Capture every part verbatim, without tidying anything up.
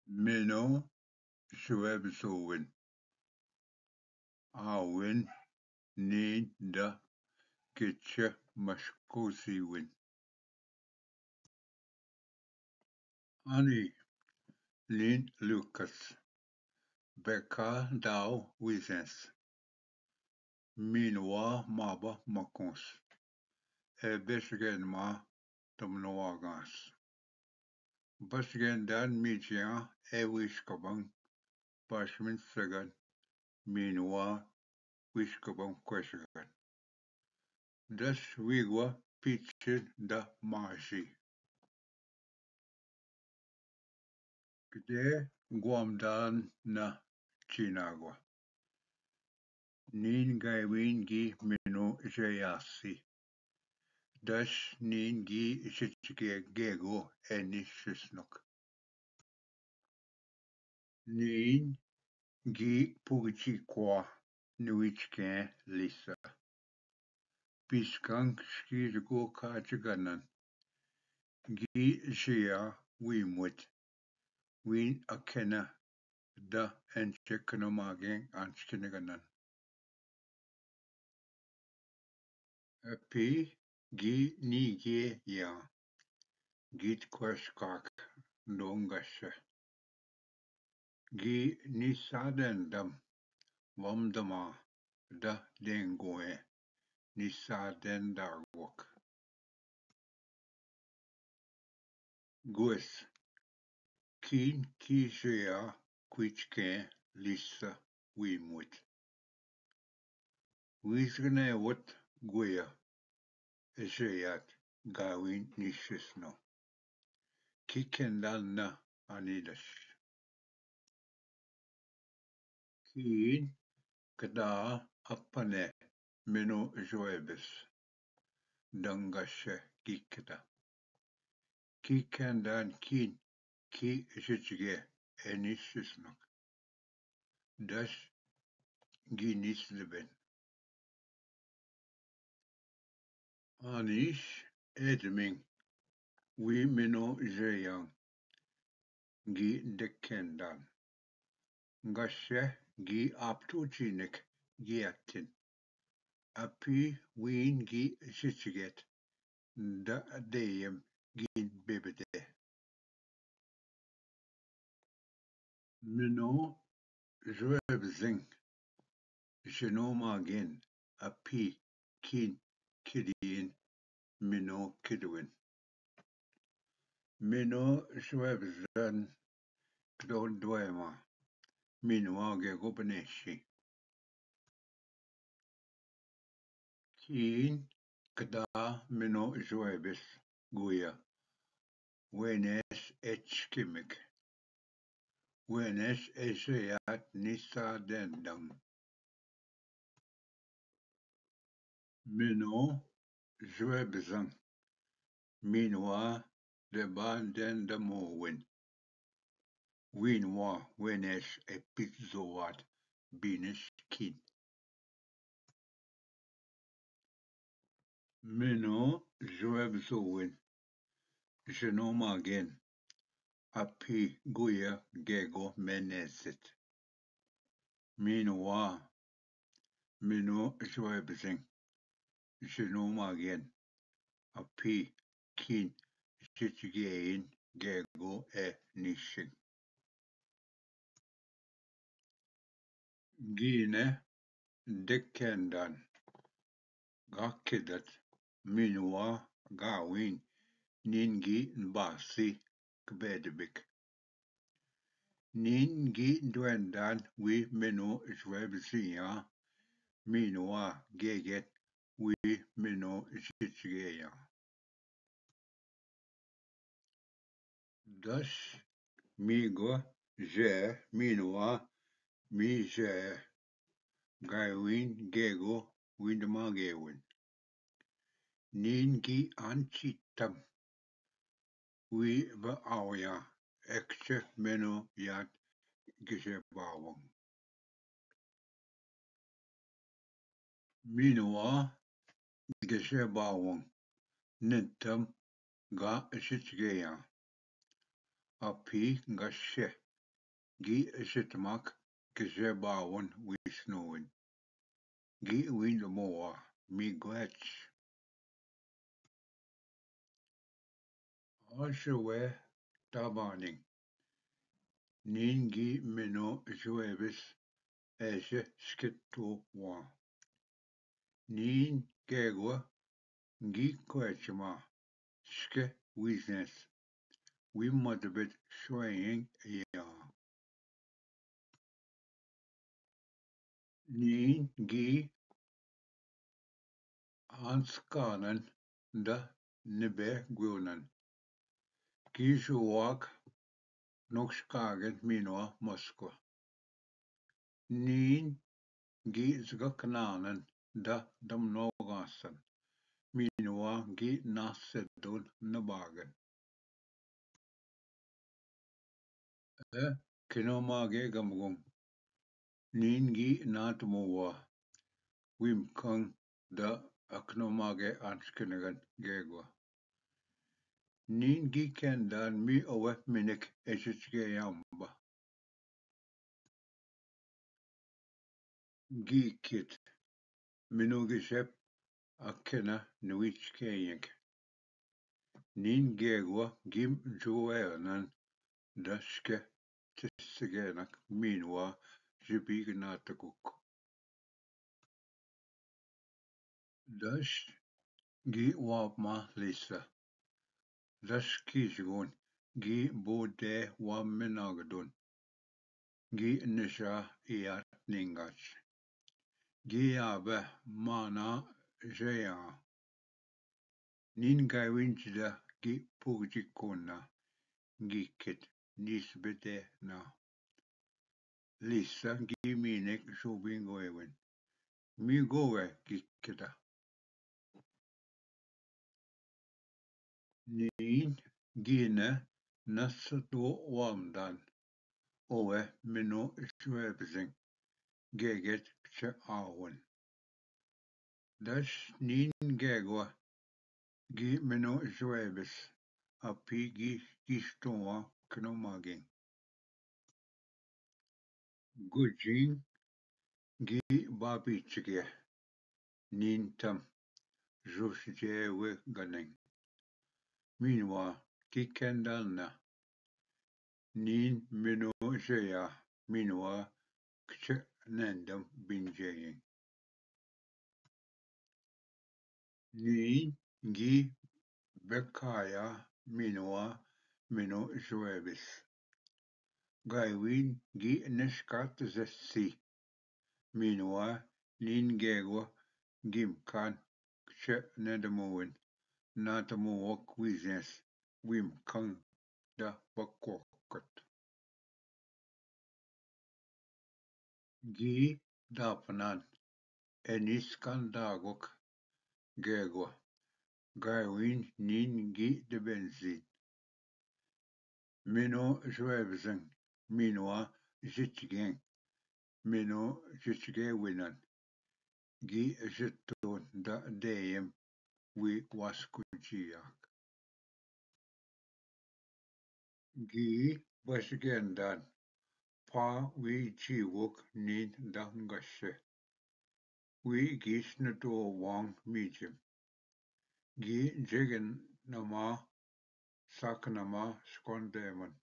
मिनो जुएब जोविन। आविन नींद द किच्छ मशको सीविन। आनी लीन लुकस बेका दाव विजेंस। मीनवा माबा मकोंस। ए बेसगेन मा तमनो वागांस। बसगेन दान मीजिया ए विश्कबंग पाशमिन सगन मीनवा विश्कबंग क्वेशगन। दस वीगवा पीछे द माजी। कदे ग्वामदान न चीनागवा। नीन गायवीन गी मिनो जयासी। दस नीन गी शिचके गेगो एनी शिस्नुक। नीन गी पुगची क्वा नुइचके लिसा। पिस्कंक शकीर गो काच गनन। गी जिया वी मुत। वीन अखेन द एंचकन मागे आंचकन गनन। अपी गी नी गे या। गीत क्वेश काक डोंगश। गी निसादेन दम वम दमा द देंगोए निसादेन दागवक। गुस कीन की जया क्विचके लिस वीमुत। वीसगने वत गुया जयात गाविन निशिसनो। की केंदाल न अनिदश। कीन कदा अपने मेनो जोएबिस दंगशे की कदा। की केंदान कीन की शिचगे एनिशिसनक। दस गिनिस दबेन। आनिश एदमिंग वी मेनो जयांग गी दखेंदान। गशे गी आपटू चीनक गी अतिन। अपी वीन गी शिचगेत द देयम गिन बेबदे। मिनो ज्वेबजिंग जिनो मागेन अपी किन किदियन मिनो किदविन। मिनो ज्वेबजन कदो द्वैमा मिनवा गेगो बनेशी। कीन कदा मिनो ज्वेबिस गुया। Venice H Kimmich. वेनेस एशयात निसा देंदंग। मिनो ज्वेबजंग। मिनवा देबान देंदमोविन। वीनवा वेनेस एपिक जोवात बीनेस किन। मिनो ज्वेबजोविन। जिनो मागेन अपी गुया गेगो मेनेजित। मिनवा मिनो ज्वेबजिंग जिनो मागेन अपी किन जिचगेइन गेगो ए निशिंग। गीने देखेंदान गाखेदत मिनवा गाविन निनगी बासी कबेदबिक। निनगी द्वेंदान वी मिनो ज्वेबजिया मिनवा गेगेत वी मिनो जिचगेया। दस मीगो जे मिनवा मी जे गायविन गेगो विंदमा गेविन। नीन गी आंची तम वी ब आवया एक्च मेनो यात गिजे बावंग। मिनवा गिजे बावंग नितम गा इशिच गेया। अपी गश्य गी असितमाक किसे बावन वीसनोविन। गी वींद मोवा, मी ग्वेच। आशे वे ताबानिंग। नीन गी मेनो जुएबिस ऐसे स्कित्तो वा। नीन गेगो गी क्वेचमा स्के वीजेंस वी मतबेद शोएंग या। नीन गी आंसकानन द निबे ग्योनन। गी शुवाक नोक्शकागन मीनवा मस्को। नीन गी जगकनानन द दमनोगासन। मीनवा गी नासेदोन नबागन। अ किनो मागे गमगुम। नीन गी नात मोवा। विमकंग द अकनो मागे आंच किनगन गेगवा। नीन गी केंदान मी ओवे मिनक एचचगे याम्बा। गी कित मिनो गिसेप अखेना नुइच के यंक। नीन गेगवा गिम जुएनन दशके चिस्सगेनक मीनवा जिबीग नातकुक। दश गी वापमा लिसा। दश की जगोन गी बोदे वाप में नागदोन। गी निशा इयात निंगाच। गी आबे माना जया। नीन गायविन चिदा गी पुगजी कोना। गी कित निस्बते ना। लिसा गी मीनेक शोबिंग गोयविन। मी गोवे गी किता। नीन गीने नस दो वामदान। ओवे मिनो इश्वे बिजिंग। गेगेत च आवन। दश नीन गेगवा गी मिनो इश्वे बिस। अपी गी किश्तों वा कनो मागिंग। गुजिंग गी बाबी चिगे। नीन तम जुस जे वे गनिंग। मीनवा की केंदल ना। नीन मिनो जया मीनवा कच नंदम बिंजेंग। नीन गी बेकाया मीनवा मिनो जुएबिस। गायविन गी निष्कात जस्सी। मीनवा नीन गेगो गिमकान कच नदमोवन। नातमोवक विजेंस विमकंग द बकोकत। गी दापनान एनिस्कान दागोक गेगो। गायविन नीन गी दबेंजीन। मिनो जुएबजंग मिनवा जिचगेंग। मिनो जिचगे विनन। गी जितोन द देयम वि वास्कुजियाक। गी बसगेंदान पा वि जीवोक नीन दंगसे। वि गीस नटो वांग मीजिम। गी जगन नमा साक नमा स्कोन देमन।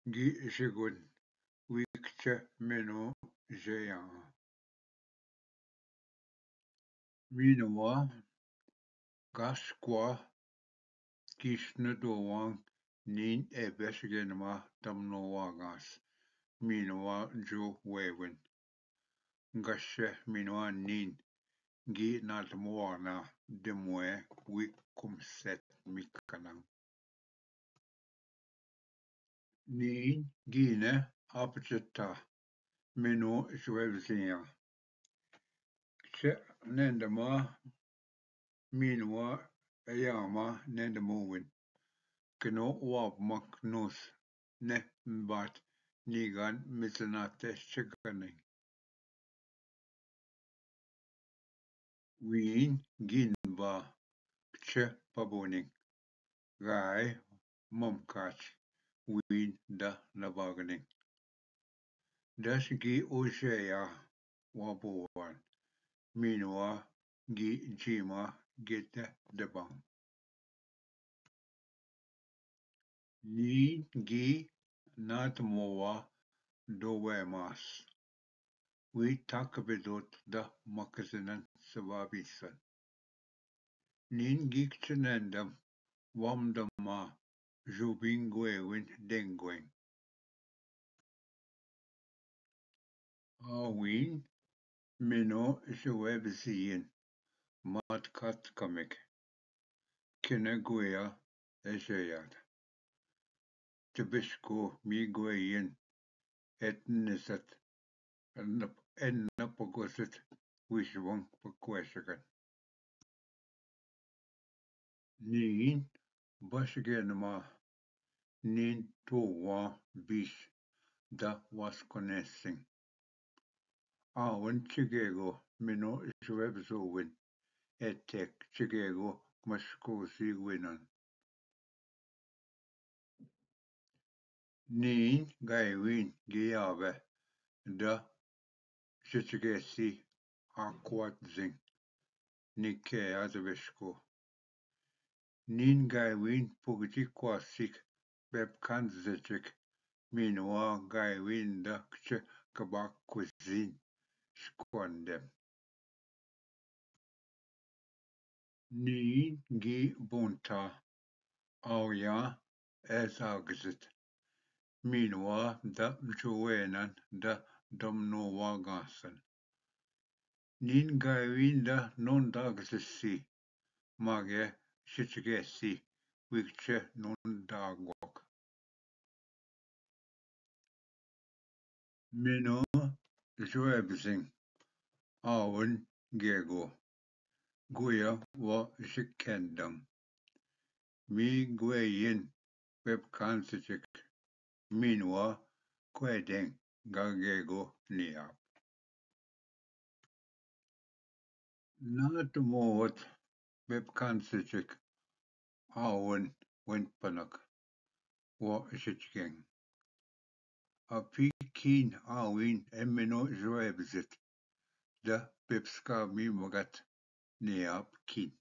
गी जिगुन विकच मेनो जया। मीनवा गास्क्वा किस्न दोवांग नीन एबेस गेनमा तमनो वागास। मीनवा जो वेवन। गस्से मीनवा नीन गी नातमवाना दिमुए वि कुमसेत मिकनंग। नीन गीने आपचता मेनो ज्वेवजिया। च नेंदमा मीनवा अयामा नेंदमोविन। किनो वापमक नोस ने बात नीगान मिचनाते चगने। वीन गिनबा च पबोनिंग। गाय ममकाच वीन द नबागनिंग। दस गी ओशया वा बोवान, मीनवा गी जीमा गेत दबांग। नीन गी नात मोवा दोवे मास, वी ताक बेदोत द मकजनन सबाबीसन। नीन गी कचनंदम वामदमा जुबिंग ग्वेविन डेंग्वेंग। आविन मेनो इशवेब जियन मात कात कमेक। केने गोया एशयात। तबिशको मी गोयन एतनिसत एन्न पगोसत विश्वं पक्वेशकन। नीन बस गेनमा नीन टोवा बीस द वास्कोनेसिंग। आवन चिगेगो मेनो इशवेब जोविन एतेक चिगेगो मस्कोसी विनन। नीन गायवीन गियावे द शिचगेसी आक्वात जिंग निके आद वेशको। नीन गायवीन पुगजी क्वासिक बेबकान जचिक मीनवा गायवीन द कच कबाक कुजिन शक्वान देम। नीन गी बोंटा आविया एजागजित मीनवा द जोवेनन द दमनोवा गासन। नीन गायवीन द नोंदागजित सी मागे शिचगेसी विगचे नोंदागवक। मेनो जोएबजिंग आवन गेगो गुया व शिकेंदम। मी गुएयिन वेबकान सिचिक मीनवा क्वेदेंग गागेगो नियाप। नात मोवत बेबकान सिचिक आवन वन पनक व शिचकेंग। अपी कीन आविन एमेनो जोएबजित द बेबसका मी मगत नियाप कीन।